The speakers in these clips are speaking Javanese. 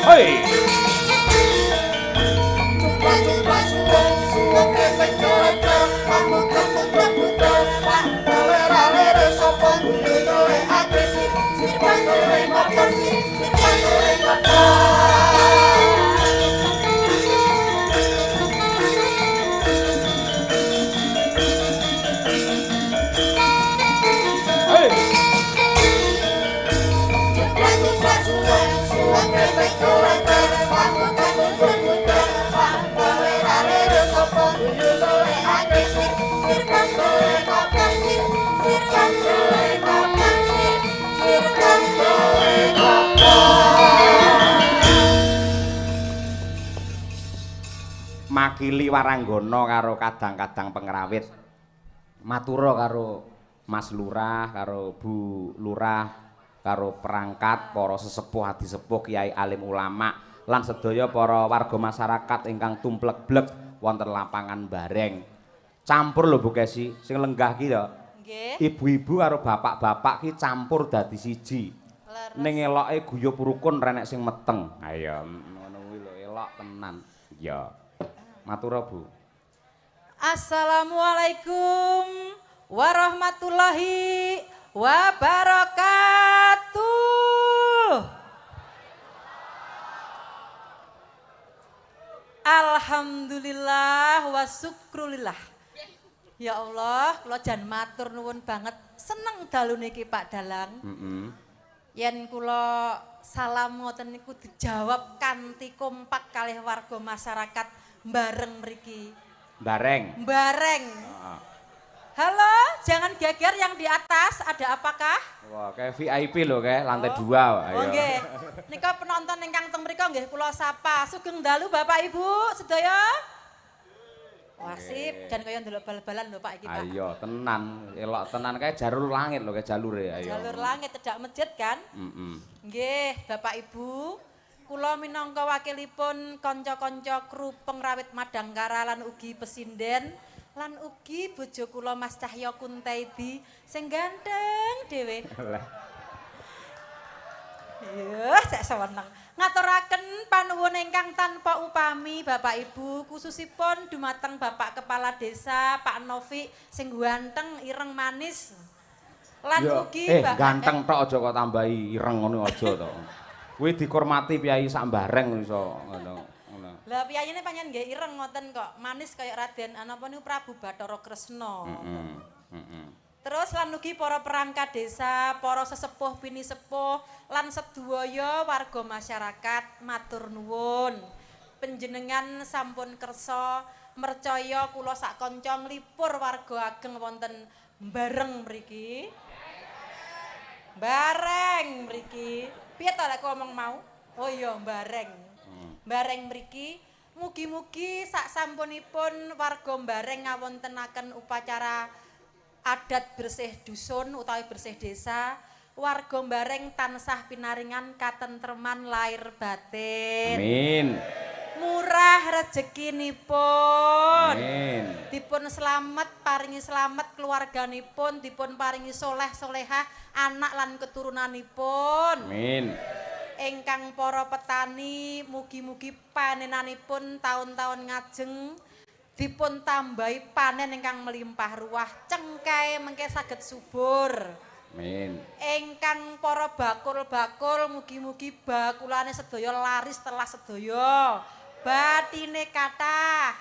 Hoi. Makili waranggana karo kadang-kadang pengrawit. Matura karo Mas Lurah, karo Bu Lurah, karo perangkat, para sesepuh adi sepuh, kiai alim ulama, lan sedaya para warga masyarakat ingkang tumplek-blek wonten lapangan Bareng. Campur lho Bu Kesi, sing lenggah ki ya. Nggih. Ibu-ibu karo bapak-bapak ki campur dadi siji. Ning eloke guyub rukun renek sing meteng. Ayo ngono kuwi lho elok tenan. Ya. Matura Bu. Assalamualaikum warahmatullahi wabarakatuh. Alhamdulillah wa syukrulillah. Ya Allah, kula jan matur nuwun banget. Seneng dalu niki Pak Dalang. Yen kula salam ngoten niku dijawab kanthi kompak kalih warga masyarakat bareng mriki. Bareng. Bareng. Halo, jangan geger yang di atas, ada apakah? Wah, kayak VIP lho kayak lantai 2. Ayo. Oh nggih. Nika penonton ingkang teng mriko nggih kula sapa. Sugeng dalu Bapak Ibu sedaya. Wah, sip, jan kaya ndelok bal-balan lho Pak iki, Pak. Ayo, tenan, elok tenan kayak jalur langit lho kayak jalure ayo. Jalur langit cedak masjid kan? Nggih, Bapak Ibu. Kula minangka wakilipun kanca-kanca kru pengrawit Madangkara lan ugi pesinden lan ugi bojo kula Mas Cahya Kuntaidi sing ganteng dhewe. Iya, cek seneng. Ngaturaken panuwun ingkang tanpa upami Bapak Ibu, khususipun dumateng Bapak Kepala Desa Pak Novi sing ganteng ireng manis. Lan ugi ganteng tok aja kok tambahi ireng ngono aja to. Kuwi dikurmati piyai sak bareng iso ngono. Lah piyayine pancen nggih ireng ngoten kok, manis kaya Raden anapa niku Prabu Bathara Kresna. Terus lan ugi para perangkat desa, para sesepuh pinisepuh lan sedaya warga masyarakat matur nuwun. Panjenengan sampun kersa mercaya kula sak kanca nglipur warga ageng wonten bareng mriki. Bareng mriki. Piye to lek ngomong mau? Oh iya, bareng. Bareng mriki mugi-mugi sak sampunipun warga bareng ngawontenaken upacara adat bersih dusun utawi bersih desa, warga bareng tansah pinaringan katentreman lahir batin. Amin. Murah rezekinipun. Amin. Dipun slamet, paringi slamet keluarganipun, dipun paringi soleh-solehah anak lan keturunanipun. Amin. Ingkang para petani mugi-mugi panenanipun taun-taun ngajeng dipun tambahi panen ingkang melimpah ruah, cengkae mengke saged subur. Amin. Ingkang para bakul-bakul mugi-mugi bakulane sedaya laris telah sedaya, batine kathah.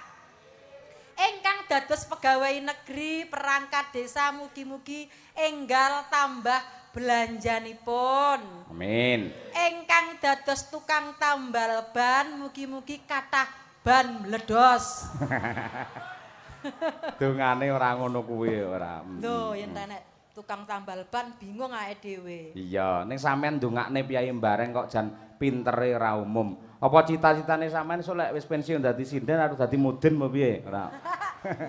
Ingkang dados pegawai negeri, perangkat desa mugi-mugi enggal tambah belanjanipun. Amin. Ingkang dados tukang tambal ban mugi-mugi kathah ban mledos. Dongane ora ngono kuwi ora. Lho, yen nek tukang tambal ban bingung ae dhewe. Iya, ning sampean ndongakne piyai bareng kok jan pintere ora umum. Apa cita-citane sampean sok lek wis pensiun dadi sinden arep dadi mudin apa piye? Ora.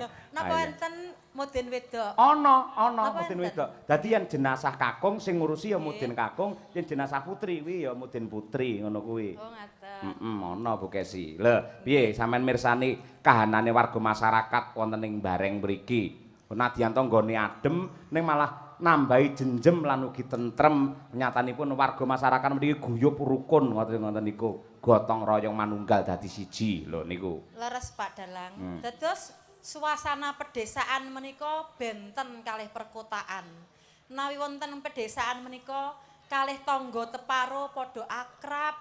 Lho, napa enten Mudin wedok. Ana, ana mudin wedok. Dadi yen jenazah kakung sing ngurusi ya mudin kakung, yen jenazah putri kuwi ya mudin putri ngono kuwi. Oh, ngaten. Heeh, ana Bu Kesi. Lho, piye sampean mirsani kahanane warga masyarakat wonten ing Bareng mriki? Nadyan to nggone adem ning malah nambahi jenjem lan ugi tentrem. Nyatanipun warga masyarakat mriki guyub rukun ngoten-ngoten niku. Gotong royong manunggal dadi siji lho niku. Leres Pak Dalang. Dados suasana pedesaan menika benten kalih perkotaan. Menawi wonten pedesaan menika kalih tangga teparo padha akrab,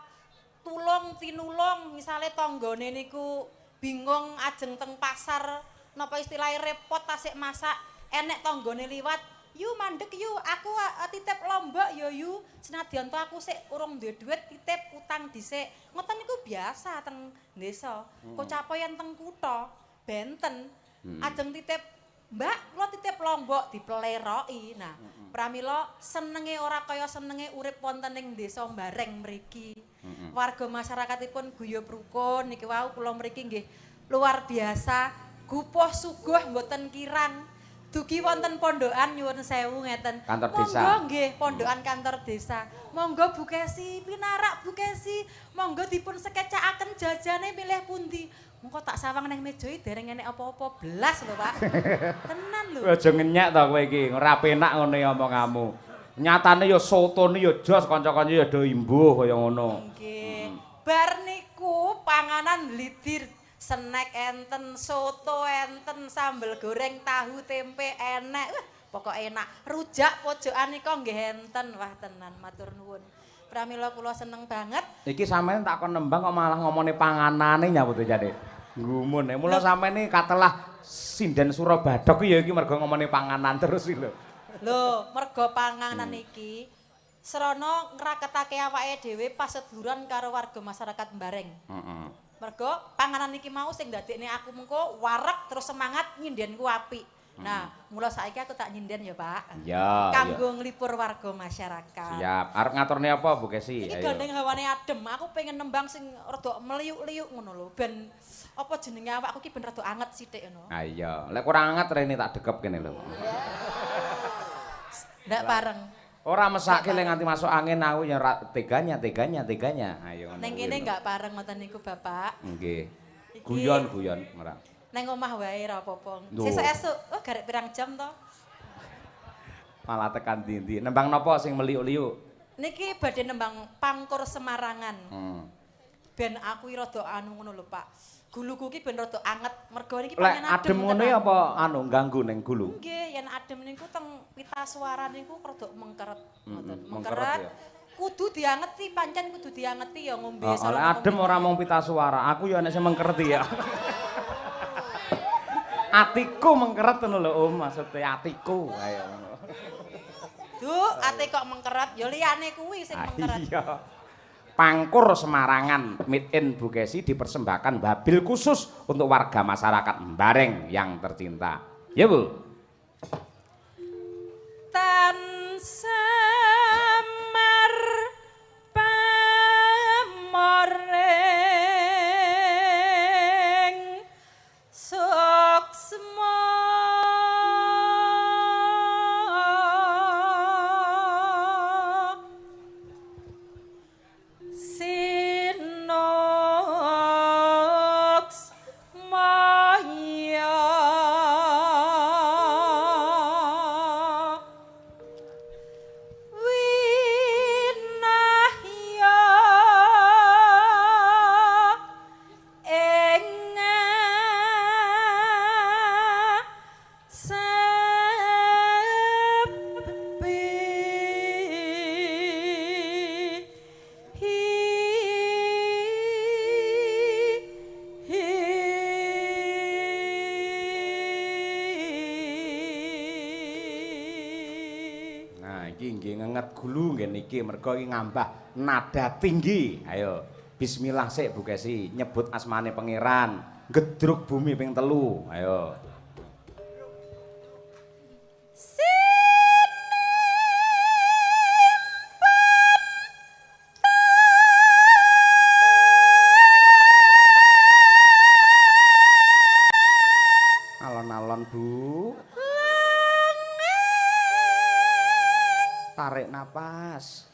tulung tinulung, misale tanggane niku bingung ajeng teng pasar, napa istilahé repot tasik masak, enek tanggane liwat, "Yu mandek yu, aku titip lombok ya yu, senadyan to aku sik urung duwe dhuwit titip utang dhisik." Ngoten niku biasa teng desa. Kocapo yen teng kutha benten. Ajeng titip, "Mbak, kula titip lombok," dipleroki. Nah, pramila senenge ora kaya senenge urip wonten ing desa Bareng mriki. Warga masyarakatipun guyub rukun niki wau kula mriki nggih luar biasa, gupuh suguh mboten kirang. Dugi wonten pondokan nyuwun sewu ngeten. Kantor desa. Monggo nggih pondokan kantor desa. Monggo Bu Kesi, pinarak Bu Kesi. Monggo dipun sekecakaken jajane milih pundi. Mengko tak sawang nang meja iki dereng enek apa-apa blas lho, Pak. Tenan lho. Aja ngenyek to kowe iki, ora penak ngene omonganmu. Nyatane ya sotone ya jos, kanca-kanca ya do imbuh kaya ngono. Nggih. Bar niku panganan lidir. Snack enten, soto enten, sambel goreng, tahu tempe enek. Wah, pokoke enak. Rujak pojokan nika nggih enten. Wah, tenan matur nuwun. Pramila kula seneng banget. Iki sampeyan tak kon nembang kok malah ngomongane panganane nyaput jane. Nggumun. Mula sampeyan iki katelah sinden Surabadhog ya iki mergo ngomongane panganan terus iki lho. Lho, mergo panganan iki srana ngraketake awake dhewe pas seduluran karo warga masyarakat Bareng. Heeh. Mergo panganan iki mau sing ndadekne aku mengko wareg terus semangat nyindenku apik. Nah, mula saiki aku tak nyinden ya, Pak. Iya. Kanggo nglipur warga masyarakat. Siap. Arep ngaturne apa, Bu Kesi? Iki gandeng hawane adem, aku pengen nembang sing rada meliuk-liuk ngono lho, ben apa jenenge awakku ki ben rada anget sithik ngono. Ha iya, lek kurang anget rene tak dekep kene lho. Ndak pareng. Ora mesake lek nganti masuk angin aku ya teganya. Ayo ngono. Ning kene enggak pareng ngoten niku, Bapak. Nggih. Guyon-guyon ora. Neng omah wae ora apa-apa. Sesuk esuk, oh garek pirang jam to? Malah tekan ndi-ndi. Nembang napa sing meliuk-liuk? Niki badhe nembang Pangkur Semarangan. Ben aku rada anu ngono lho, Pak. Guluku ki ben rada anget mergo niki pancen adem. Lek adem ngono ya apa anu ganggu ning gulu? Nggih, yen adem niku teng pita suara niku rada mengkeret ngoten. Mengkeret. Kudu diangeti, pancen kudu diangeti ya ngombe oh, lek adem ora mung pita suara, aku ya nek sing mengkereti ya. Atiku mengkeret ngono lho, Om, maksude atiku. Ayo ngono. Duh, ati kok mengkeret, ya liyane kuwi sing mengkeret. Iya. Pangkur Semarangan Meet in Bu Kesi dipersembahkan wabil khusus untuk warga masyarakat Bareng yang tercinta. Ya, Bu. Tan semar pamoreng suksma Gulu nggih niki mergo iki ngambah nada tinggi. Ayo bismillah sik Bu Kesi nyebut asmane pangeran, gedruk bumi ping 3. Ayo. Alon-alon Bu. Tarik napas.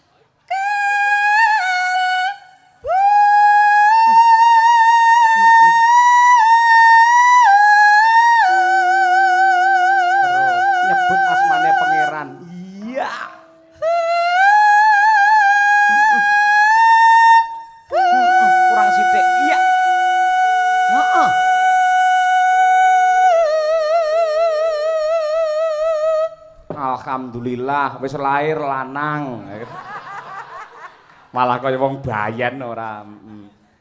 Terus nyebut asmane pangeran. Iya. Kurang sithik. Iya. Heeh. Alhamdulillah wis lahir lanang. Malah kaya wong bayen ora.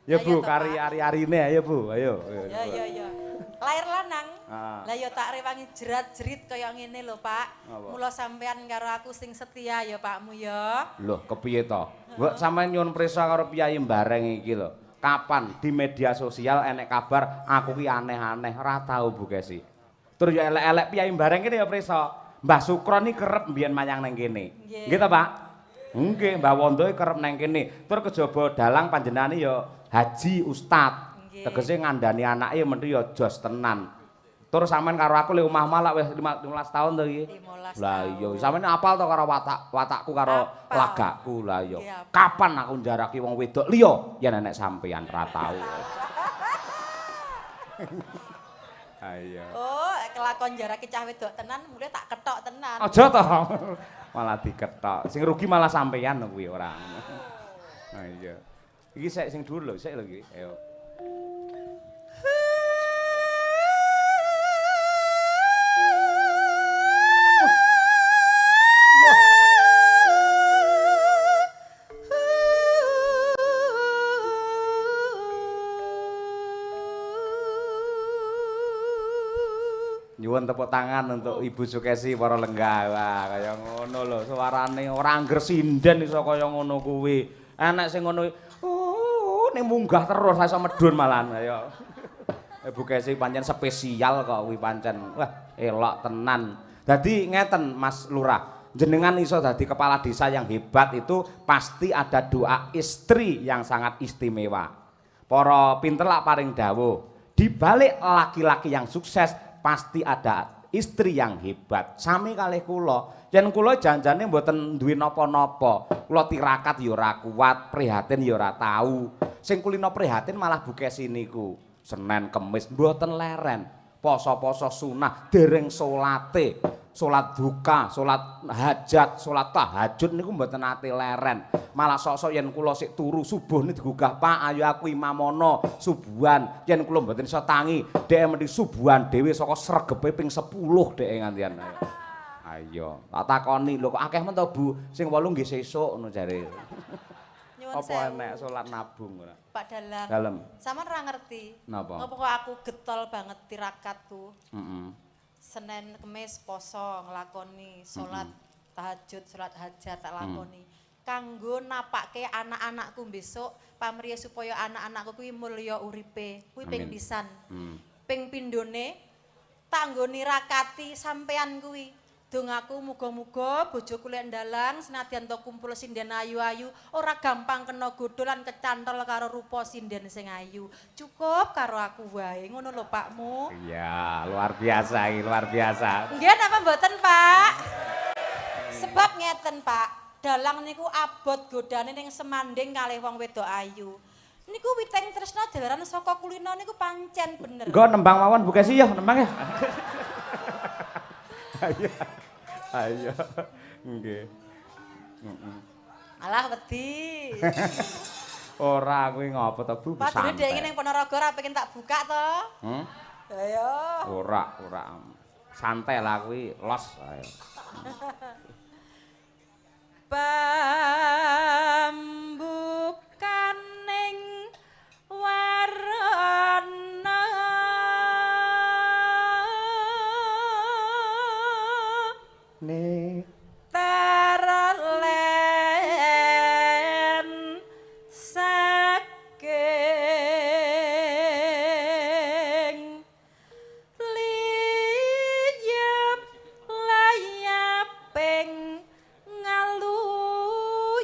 Ya Bu, kari ari-arine ayo Bu, ayo. Ya ya ya. Lahir lanang. Lah ya tak rewangi jerat-jerit kaya ngene lho, Pak. Mula sampean karo aku sing setia ya Pakmu ya. Loh, kepiye to? Mbok sampean nyuwun prisa karo piyayi bareng iki lho. Kapan di media sosial enek kabar aku ki aneh-aneh ora tau Bu Kesi. Tur ya elek-elek piyayi bareng kene ya prisa. Mbah Sukron iki kerep mbiyen mayang nang kene. Nggih ta, Pak? Nggih, Mbah Wondo kerep nang kene. Tur kejaba dalang panjenengane ya haji ustad. Tegese ngandani anake mesti ya jos tenan. Tur sampean karo aku le omah malak wis 15 tahun to iki. Lah iya, sampean apal to karo watakku karo lagakku. Lah iya. Kapan aku njaraki wong wedok liya yen enek sampean ra tau. Ayo. Oh, kelakon jarake cah wedok tenan, mulai tak ketok tenan. Aja to. Malah diketok. Sing rugi malah sampean kuwi ora. Ha iya. Iki sik sing dhuwur lho, sik lho iki. Ayo. Nyuwun tepuk tangan untuk Ibu Sukesi para lenggah. Wah, kaya ngono lho, suarane ora angger sinden iso kaya ngono kuwi. Enek sing ngono ning munggah terus iso medhun malahan. Ayo. Ibu Kesi pancen spesial kok kuwi pancen. Wah, elok tenan. Dadi ngeten Mas Lurah, jenengan iso dadi kepala desa yang hebat itu pasti ada doa istri yang sangat istimewa. Para pinter lak paring dawuh, di balik laki-laki yang sukses pasti ada istri yang hebat. Sami kalih kula. Yen kula janjane mboten duwe napa-napa. Kula tirakat ya ora kuat, prihatin ya ora tau. Sing kulino prihatin malah Bu Kesi niku. Senin Kemis mboten leren. Poso-poso sunah dereng salate. Salat duka, salat hajat, salat tahajud niku mboten nate leren. Malah sok-sok yen kula sik turu subuh niku digugah, Pak, ayo aku imamono subuhan. Yen kula mboten iso tangi, dhek mesti subuhan dhewe saka sregepe ping 10 dhek ngantian. Ayo, tak takoni lho kok akeh men to Bu, sing 8 nggih sesuk ngono jare. Apa enek salat nabung ora? Pak Dalang. Dalem. Sampeyan ora ngerti. Napa? Ngopo kok aku getol banget tirakatku. Heeh. Senin Kemis poso nglakoni salat tahajud, salat hajat tak lakoni. Kanggo napake anak-anakku besok pamriye supaya anak-anakku kuwi mulya uripe. Kuwi ping pisan. Ping pindhone tak nggo nirakati sampean kuwi. Dongaku muga-muga bojoku lek ndalang senadyan to kumpul sinden ayu-ayu ora gampang kena godho lan kecantol karo rupa sinden sing ayu. Cukup karo aku wae ngono lho Pakmu. Iya, luar biasa iki, luar biasa. Nggih napa mboten, Pak? Sebab ngeten, Pak. Dalang niku abot godane ning semanding kalih wong wedok ayu. Niku witeng tresna jalaran saka kulino niku pancen bener. Nggo nembang mawon Bu Kesi ya, nembang ya. Ayo. Ayo. Nggih. Heeh. Alah wedi. Ora kuwi ngopo to Bu? Padune dhek iki ning Ponorogo ora pengen tak buka to. Ayo. Ora, ora. Santai lah kuwi, los ayo. Pambukaning warana ne taralen saking liyap layaping ngalun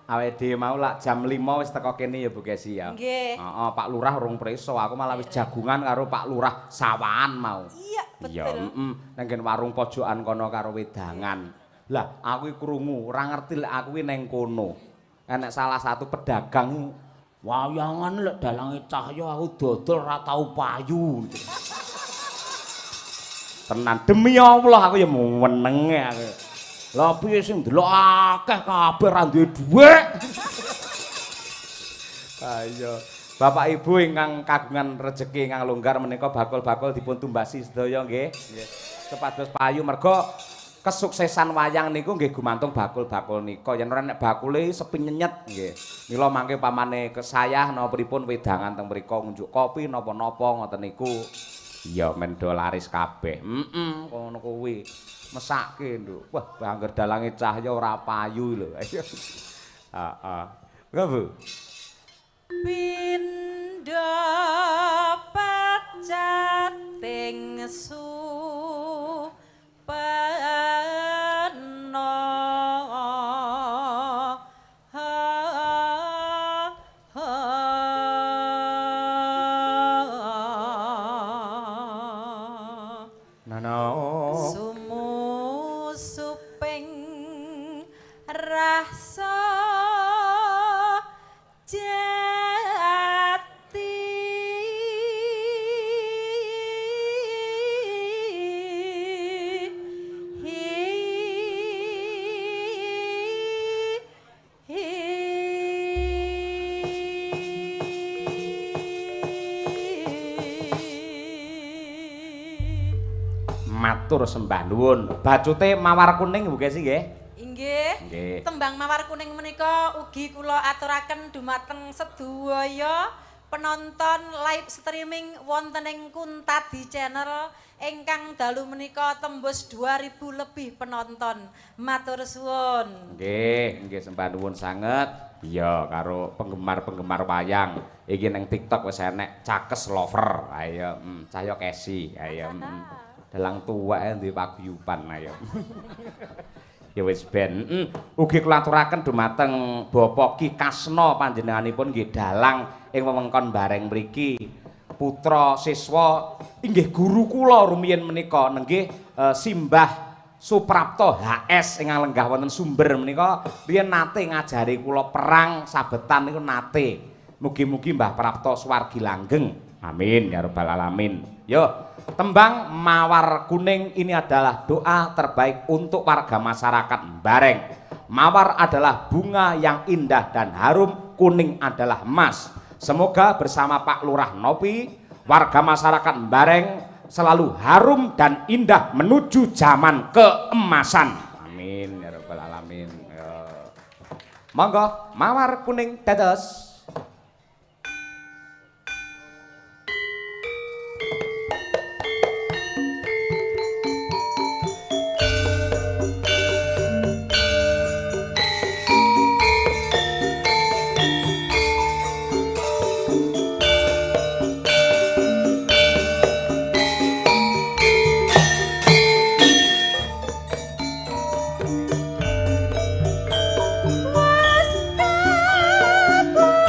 Awake dhewe mau lak jam 5 wis teko kene ya Bu Kesi ya. Nggih. Heeh, Pak Lurah urung preso, aku malah wis jagungan karo Pak Lurah Sawahan mau. Iya, betul. Iya, heeh, nang nggen warung pojokan kono karo wedangan. Lah, aku iki krungu, ora ngerti lek aku iki neng kono. Enek salah satu pedagang wayangan lek dalange Cahya aku dodol ora tau payu. Tenan demi Allah aku ya menenge aku. Lah piye sing ndelok akeh kabeh ra duwe dhuwit. Ayo, Bapak Ibu ingkang kagungan rejeki ingkang longgar menika bakul-bakul dipun tumbasi sedaya nggih. Nggih. Supados payu mergo kesuksesan wayang niku nggih gumantung bakul-bakul nika. Yen ora nek bakule sepi nyenyet nggih. Mila mangke pamane kesayah napa pripun wedangan teng mriku ngunjuk kopi napa-napa ngoten niku. Iya men do laris kabeh. Heeh, ngono kuwi. Mesake, Nduk. Wah, angger dalange Cahya ora payu lho. Ayo. Heeh. Monggo, Bu. Pindha pecating supena sumusuping rasa jati Matur sembah nuwun. Bacute mawar kuning Bu Kesi nggih. Inggih. Nggih. Tembang mawar kuning menika ugi kula aturaken dumateng sedaya penonton live streaming wonten ing Kuntadi Channel ingkang dalu menika tembus 2000 lebih penonton. Matur suwun. Nggih, nggih sembah nuwun sanget. Iya, karo penggemar-penggemar wayang. Iki nang TikTok wis enek Cakes Lover. Ayo, Cahya Kesi. Ayo. Dalang tuwek duwe paguyuban ayo. Ya wis ben. Ugi kula aturaken dumateng Bapak Ki Kasno panjenenganipun nggih dalang ing wewengkon Bareng mriki. Putra siswa inggih guru kula rumiyin menika nenggih Simbah Suprapto HS ingkang lenggah wonten Sumber menika riyen nate ngajari kula perang sabetan niku nate. Mugi-mugi Mbah Prapto swargi langgeng. Amin ya rabbal alamin. Yo, tembang mawar kuning ini adalah doa terbaik untuk warga masyarakat Bareng. Mawar adalah bunga yang indah dan harum, kuning adalah emas. Semoga bersama Pak Lurah Nopi, warga masyarakat Bareng selalu harum dan indah menuju zaman keemasan. Amin ya rabbal alamin. Yo. Monggo mawar kuning dados. Was kabur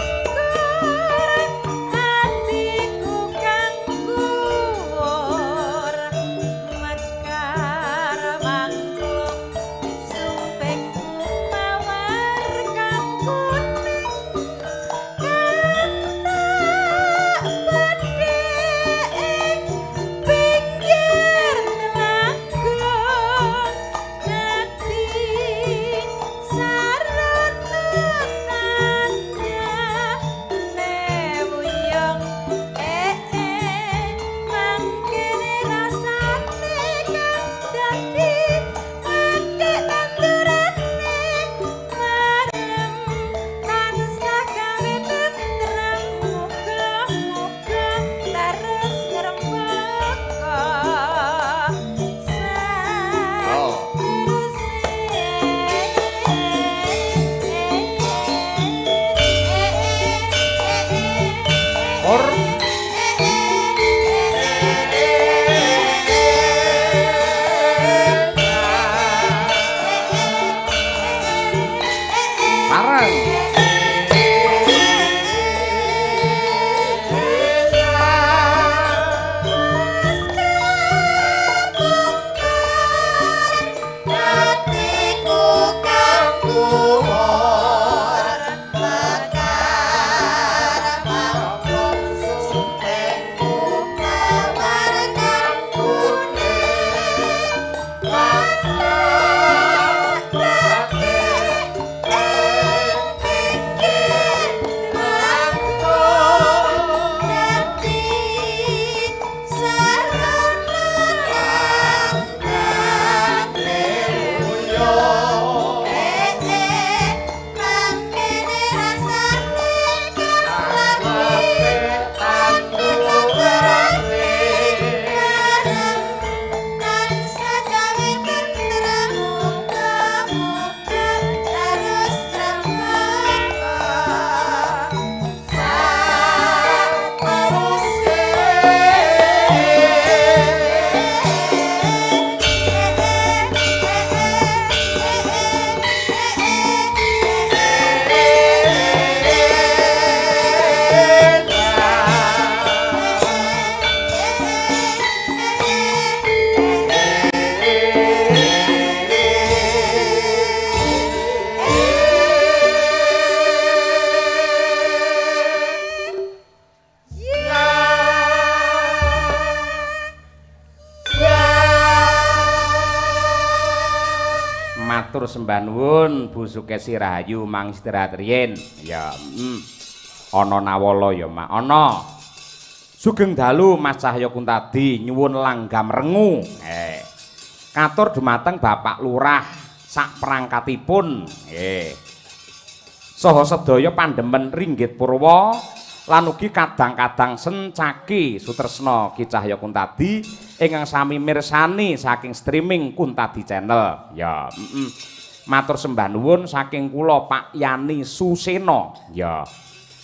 Matur sembah nuwun Bu Sukesi Rahayu mang istirahat riyin. Ya, Ana nawala ya, Mak. Ana. Sugeng dalu Mas Cahya Kuntadi nyuwun langgam rengu. Katur dumateng Bapak Lurah sak perangkatipun. Saha sedaya pandemen Ringgit Purwa lan ugi kadang-kadang sencaki sutresna Ki Cahya Kuntadi ingkang sami mirsani saking streaming Kuntadi Channel. Ya, Matur sembah nuwun saking kula Pak Yani Suseno. Ya.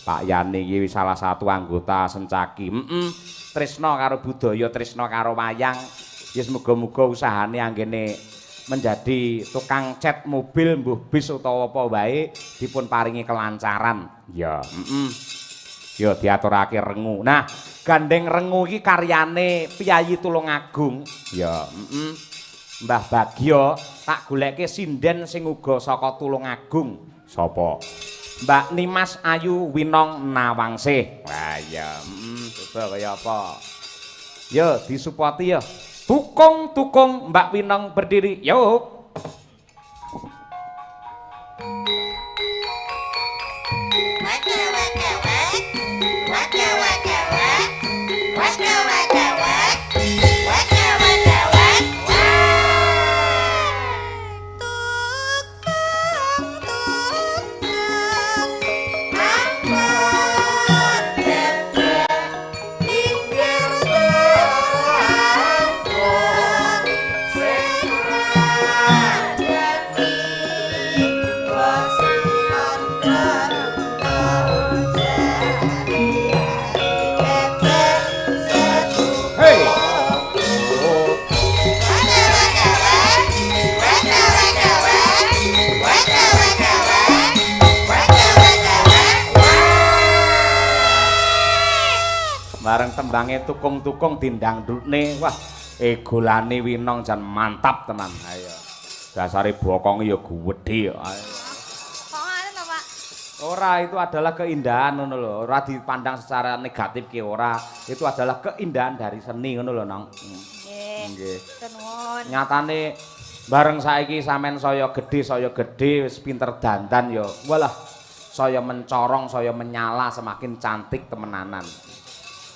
Pak Yani iki salah satu anggota Sencaki. Tresna karo budaya, tresna karo wayang. Ya semoga-moga usahane anggene menjadi tukang cat mobil mbuh bis utawa apa wae dipun paringi kelancaran. Ya, Ya diaturake rengu. Nah, gandeng rengu iki karyane Piyayi Tulungagung. Ya, Mbah Bagyo tak goleke sinden sing uga saka Tulungagung. Sapa? Mbak Nimas Ayu Winong Nawangsih. Wah iya, coba kaya apa? Yo disupoti yo. Tukung-tukung Mbak Winong berdiri. Yo. Bareng tembange tukung-tukung dindangdutne, wah egolane Winong jan mantap tenan. Ayo. Dasare bokonge ya gedhe. Ayo. Kok ngoten to, Pak? Ora, itu adalah keindahan ngono lho. Ora dipandang secara negatif ki ora. Itu adalah keindahan dari seni ngono lho, Nong. Nggih. Nggih. Nuwun. Nyatane bareng saiki sampean saya gedhe wis pinter dandan ya. Walah, saya mencorong, saya menyala semakin cantik temenanan.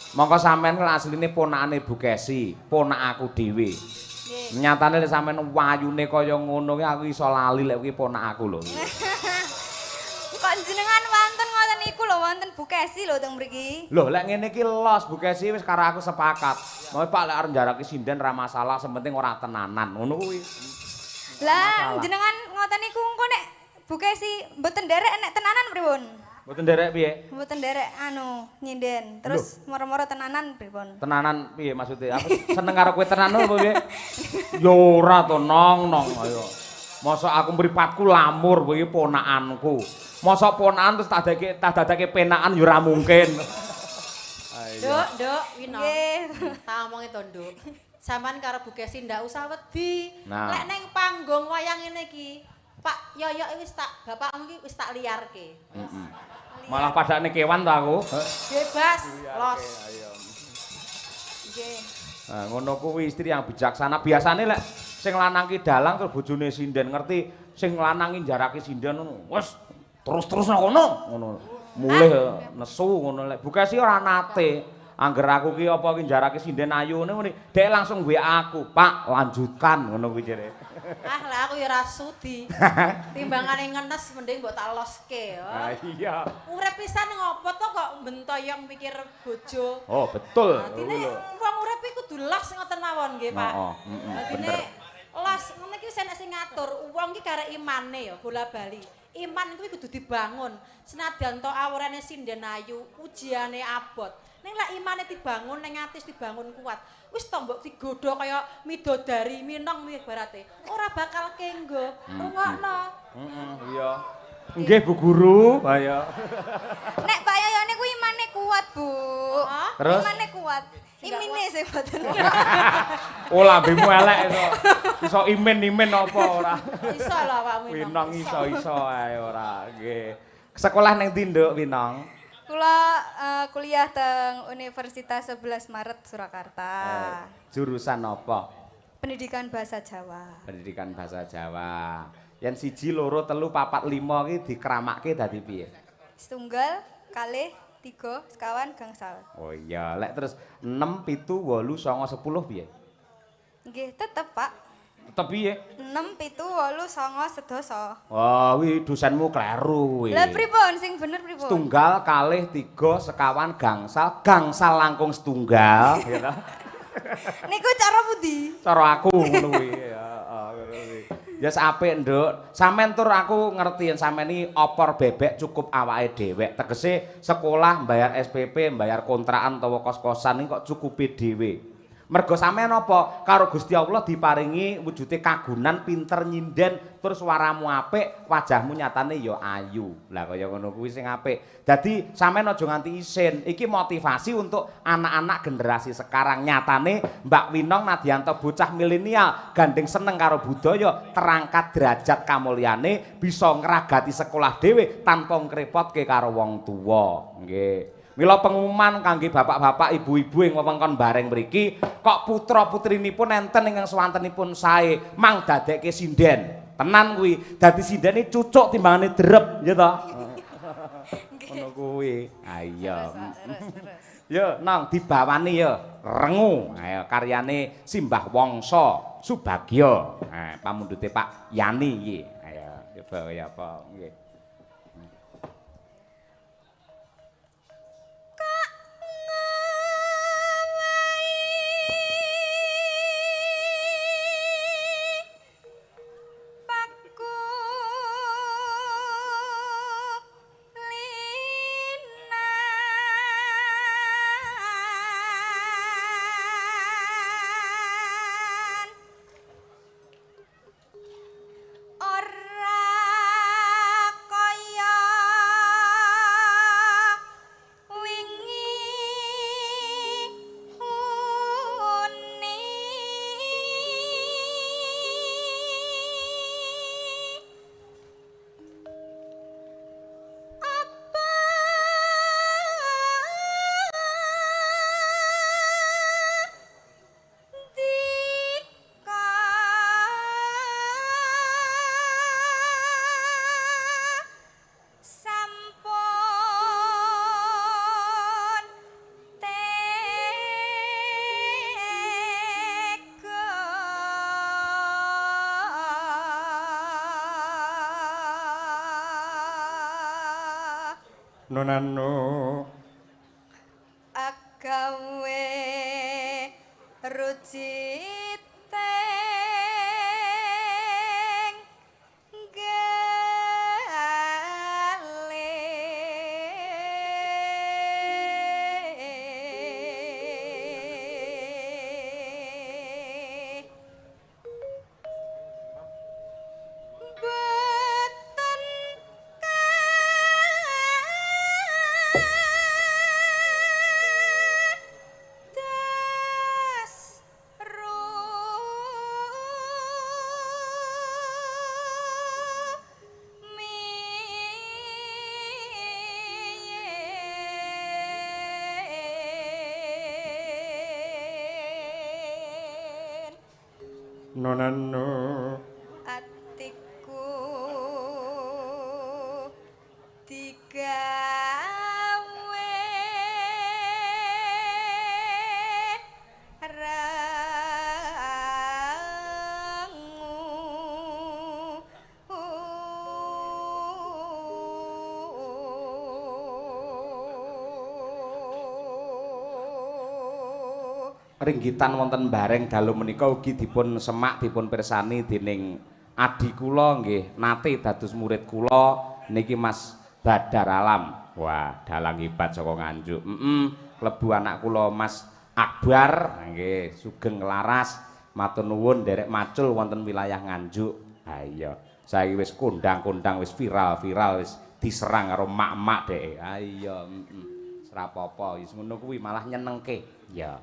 Mongko sampean asline ponakane Bu Kesi, ponak aku dhewe. Nggih. Nyatane lek sampean wayune kaya ngono ki aku iso lali lek kuwi ponak aku lho. Kok jenengan wonten ngoten niku lho, wonten Bu Kesi lho teng mriki. Lho lek ngene iki los Bu Kesi wis karo aku sepakat. Mau Pak lek arep njarake sinden ra masalah, sing penting ora tenanan. Ngono kuwi. Lah jenengan ngoten niku engko nek Bu Kesi mboten nderek nek tenanan pripun? Mboten nderek piye? Mboten nderek anu nyinden, terus moro-moro tenanan pripun? Tenanan piye maksudnya? Aku seneng karo kowe tenan apa piye? Ya ora to, Nong, Nong. Ayo. Mosok aku mripatku lamur kowe iki ponakanku. Mosok ponakan terus tak dadake penakan ya ora mungkin. Ayo. Nduk, Nduk, Winong. Nggih. Tak omongi to, Nduk. Sampeyan karo Bu Kesi ndak usah wedi. Nah. Lek neng panggung wayang ngene iki, Pak Yoyok wis tak bapakmu iki wis tak liarke. Malah padakne kewan to aku. Bebas, los. Nggih. Nah, ngono kuwi istri yang bijaksana. Biasane lek sing lanang ki dalang terus bojone sinden ngerti sing lanang ki njarake sinden ngono. Wes terus-terus nang kono ngono. Mulih nesu ngono lek Bu Kesi ora nate. Angger aku ki apa ki njarake sinden ayu ngene, dhek langsung WA aku, "Pak, lanjutkan" ngono kuwi jere. Ah, lah aku ya ora sudi. Timbangane ngenes mending mbok tak loske. Ah iya. Urip pisan ngopo to kok bentoyong mikir bojo. Oh, betul. Dadine wong urip iku kudu los ngoten mawon nggih, Pak. Heeh, Dadine los ngene iki wis enek sing ngatur. Wong iki karek imane ya bola-bali. Iman kuwi kudu dibangun. Senadyan to awurane sinden ayu, ujiane abot. Ning lek imane dibangun ning ati dibangun kuat, wis to mbok digodha kaya midodari minong ibarate. Ora bakal kenggo. Rungokno. Heeh, iya. Nggih Bu Guru, ayo. Nek Pak Yoyone kuwi imane kuat, Bu. Terus? Imane kuat. Imine sing mboten. Oh, lambemu elek iso. Iso imin-imin apa ora? Iso lho awakmu Winong iso-iso ae ora. Nggih. Sekolah ning ndi, Nduk, Winong? Kula kuliah teng Universitas 11 Maret Surakarta. Jurusan apa? Pendidikan Bahasa Jawa. Pendidikan Bahasa Jawa. Yen 1 2 3 4 5 iki dikramakke dadi piye? Setunggal, kalih, 3, sekawan, gangsal. Oh iya, lek terus 6, 7, 8, 9, 10 piye? Nggih, tetep, Pak. Tetep piye? 6, 7, 8, 9, 10. Wah, kuwi dosenmu kleru kuwi. Lah pripun sing bener pripun? Setunggal, kalih, 3, sekawan, gangsal, gangsal langkung setunggal, ya toh. Niku cara pundi? Cara aku ngono kuwi. Heeh, ngono kuwi. Ya apik, Nduk. Sampeyan tur aku ngerti yen sampeyan iki opor bebek cukup awake dhewek. Tegese sekolah mbayar SPP, mbayar kontrakan utawa kos-kosan iki kok cukupi dhewe. Mergo sampeyan apa? Karo Gusti Allah diparingi wujude kagunan pinter nyinden, terus suaramu apik, wajahmu nyatane ya ayu. Lah kaya ngono kuwi sing apik. Dadi sampeyan aja nganti isin. Iki motivasi untuk anak-anak generasi sekarang. Nyatane Mbak Winong Nadianto bocah milenial gandeng seneng karo budaya, terangkat derajat kamulyane, bisa ngragati sekolah dhewe tanpa ngrepotke karo wong tuwa. Nggih. Mila pengumuman kangge bapak-bapak, ibu-ibu ing wewengkon Bareng mriki, kok putra-putrinipun enten ingkang swantenipun sae mang dadekke sinden. Tenan kuwi, dadi sindene cucuk timbangane drep, ya toh? Ngono kuwi. Ha iya. Yo, Nong dibawani yo, rengu. Ayo karyane Simbah Wangsa Subagyo. Nah, pamundhute Pak Yani iki. Ayo, coba ya apa nggih. Nonano agawe ruciteng gale boten Nonano atiku digawe rangu Ringgitan wonten Bareng dalu menika ugi dipun semak dipun pirsani dening adi kula nggih nate dados murid kula niki Mas Badar Alam. Wah, dalang hebat saka Nganjuk. Klebu anak kula Mas Akbar nggih sugeng laras matur nuwun nderek macul wonten wilayah Nganjuk. Ha iya, saiki wis kondang-kondang wis viral-viral wis diserang karo mak-mak dheke. Ha iya, heeh. Ora apa-apa, wis ngono kuwi malah nyenengke. Ya.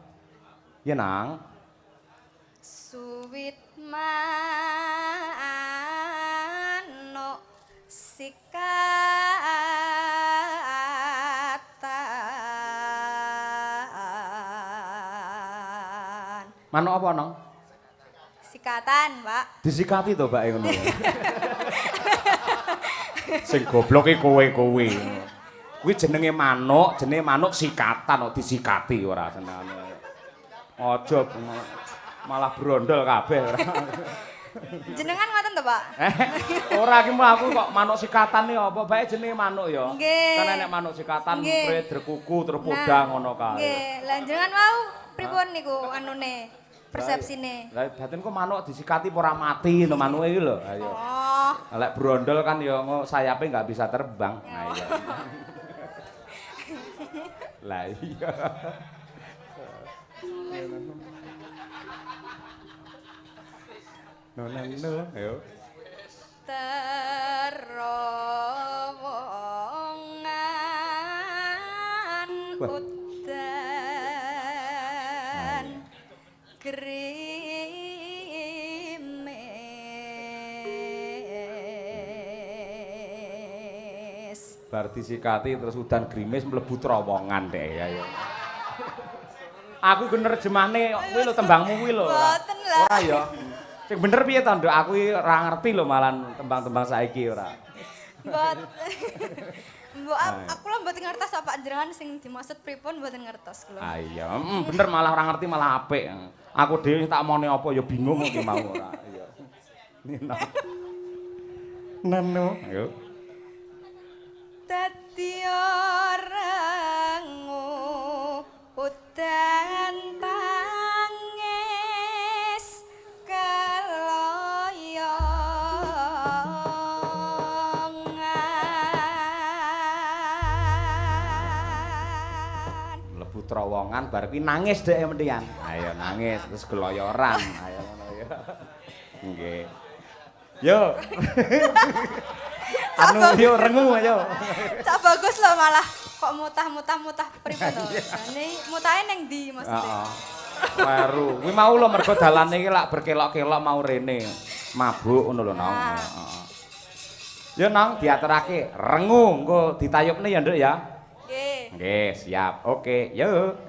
Ya Nang. Suwit manuk sikatan. Manuk apa, Nang? Sikatan, Pak. Disikati to, Mbak ngono. Sing goblok iki kowe-kowe. Kuwi jenenge manuk sikatan kok disikati ora senengane. Aja malah brondol kabeh ora. Jenengan ngoten to, Pak? Ora iki aku kok manuk sikatan iki apa bae jenenge manuk ya. Kan enek manuk sikatan, pre drekuku terus podang ngono kae. Nggih, lah jenengan wau pripun niku anune? Persepsine. Lah batinku manuk disikati apa ora mati to manuke iki lho. Ayo. Oh. Lek brondol kan ya sayape enggak bisa terbang. Nah iya. Lah iya. No no no, ayo. Terowongan udan grimis. Bar disikati terus udan grimis mlebu terowongan deh ya ya. Aku ku nerjemahne kuwi lho tembangmu kuwi lho. Mboten lah. Ora ya. Sing bener piye to, Nduk? Aku iki ora ngerti lho malan tembang-tembang saiki ora. Mbot. Mbok aku lho mboten ngertos apa jenengan sing dimaksud pripun mboten ngertos kula. Ah iya, bener malah ora ngerti malah apik. Aku dhewe tak omone apa ya bingung iki mau ora. Iya. Nino. Nano. Ayo. Dadi ora udan tangis keloyongan. Mlebu terowongan bar kuwi nangis dhek mendhian. Ayo nangis terus keloyoran. Ayo ngono ya. Nggih. Yo. Anu yo rengu ayo. Cak bagus lho malah kok mutah-mutah-mutah pripun to. Jane mutahe ning ndi maksudnya? Heeh. Kleru. Kuwi mau lho mergo dalane iki lak berkelok-kelok mau rene. Mabuk ngono lho, Nong. Heeh. Yo Nong diaturake rengu engko ditayupne ya, Nduk ya. Nggih. Nggih, siap. Oke, yo.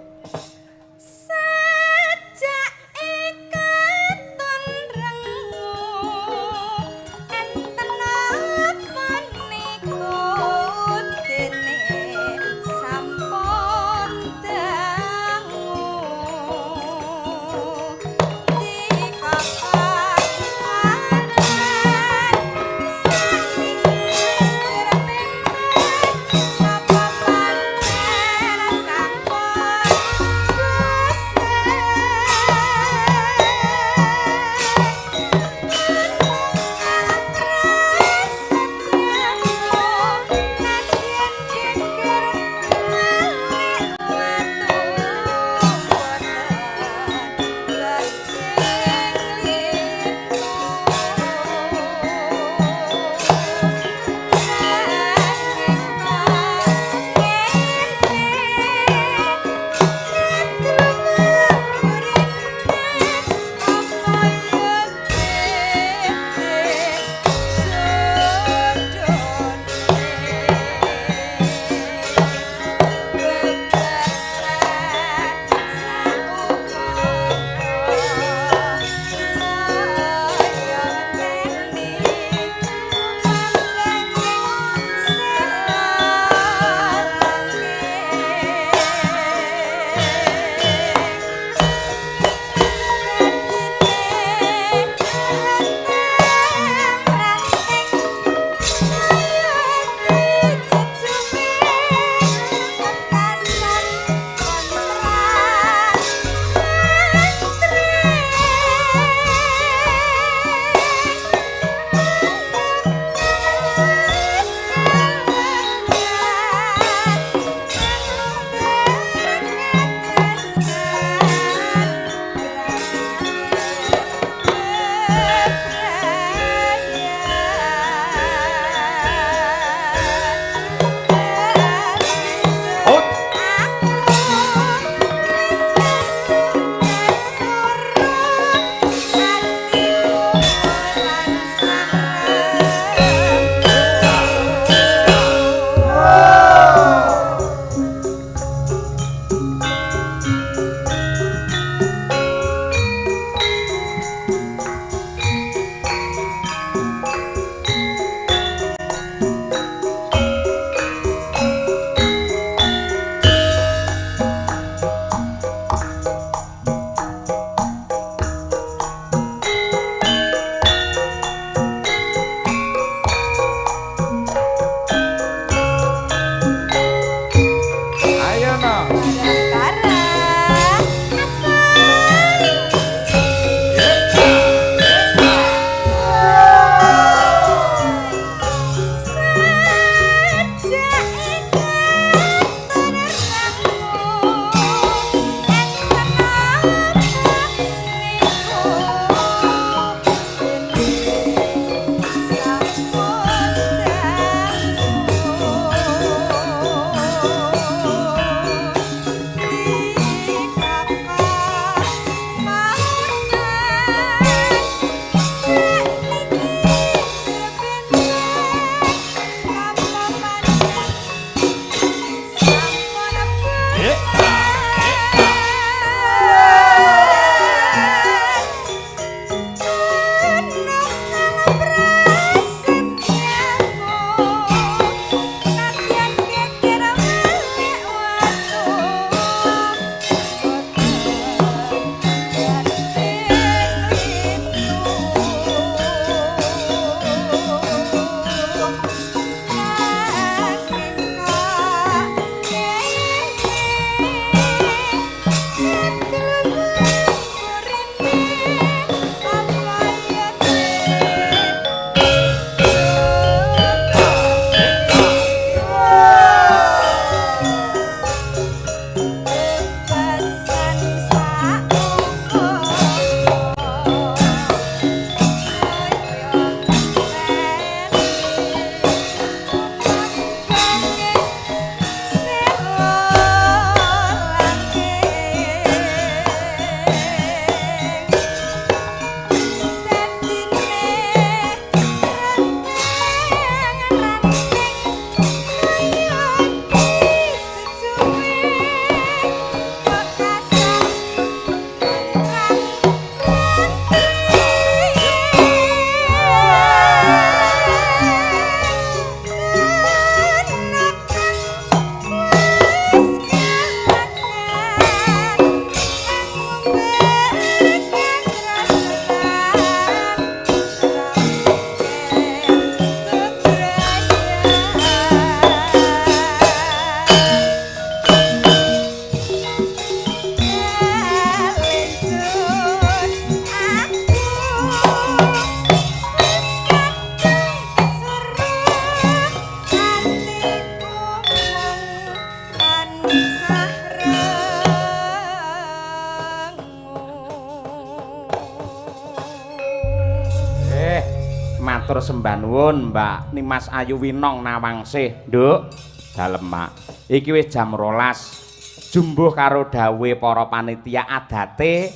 Matur sembah nuwun Mbak Nimas Ayu Winong Nawangsih, Nduk. Dalem, Mak. Iki wis jam 12. Jumbuh karo dawuhe para panitia adate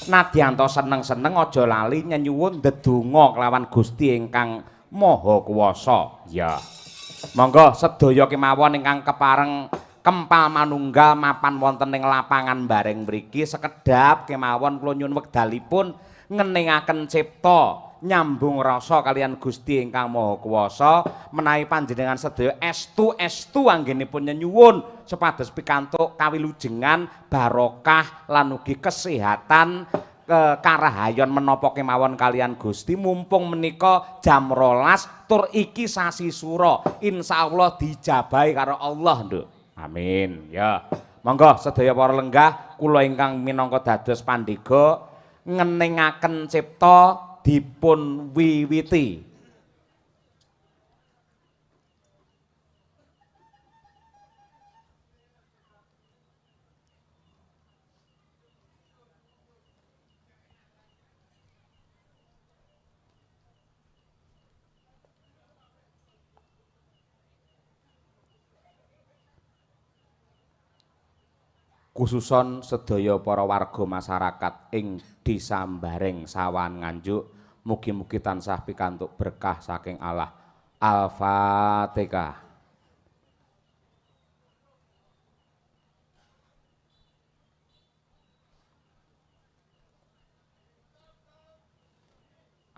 nadyanto seneng-seneng aja lali nyenyuwun ndedonga kelawan Gusti ingkang Maha Kuwasa. Ya. Monggo sedaya kemawon ingkang kepareng kempal manunggal mapan wonten ing lapangan bareng mriki sekedhap kemawon kula nyuwun wekdalipun ngeningaken cipta nyambung rasa kalian Gusti ingkang Maha Kuwasa menawi panjenengan sedaya estu-estu anggenipun nyenyuwun supados pikantuk kawilujengan barokah lan ugi kesehatan karahayon menapa kemawon kalian Gusti mumpung menika jam 12 tur iki sasi sura insyaallah dijabahi karo Allah, Nduk. Amin. Ya. Monggo sedaya para lenggah kula ingkang minangka dados pandega ngeningaken cipta dipun wiwiti. Khususon sedaya para warga masyarakat ing Desa Bareng Sawan Nganjuk mugi-mugi tansah pikantuk berkah saking Allah. Al-Fatihah.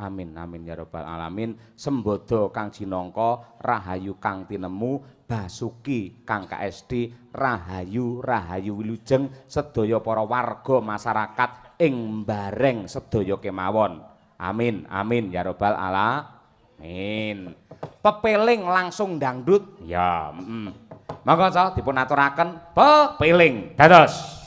Amin amin ya rabbal alamin. Sembodo kang jinangka, rahayu kang tinemu, Basuki kang KSD, rahayu rahayu wilujeng sedaya para warga masyarakat ing Bareng sedaya kemawon. Amin amin ya rabbal alamin. Pepeling langsung dangdut. Ya, Monggo sa dipun aturaken pepeling dados.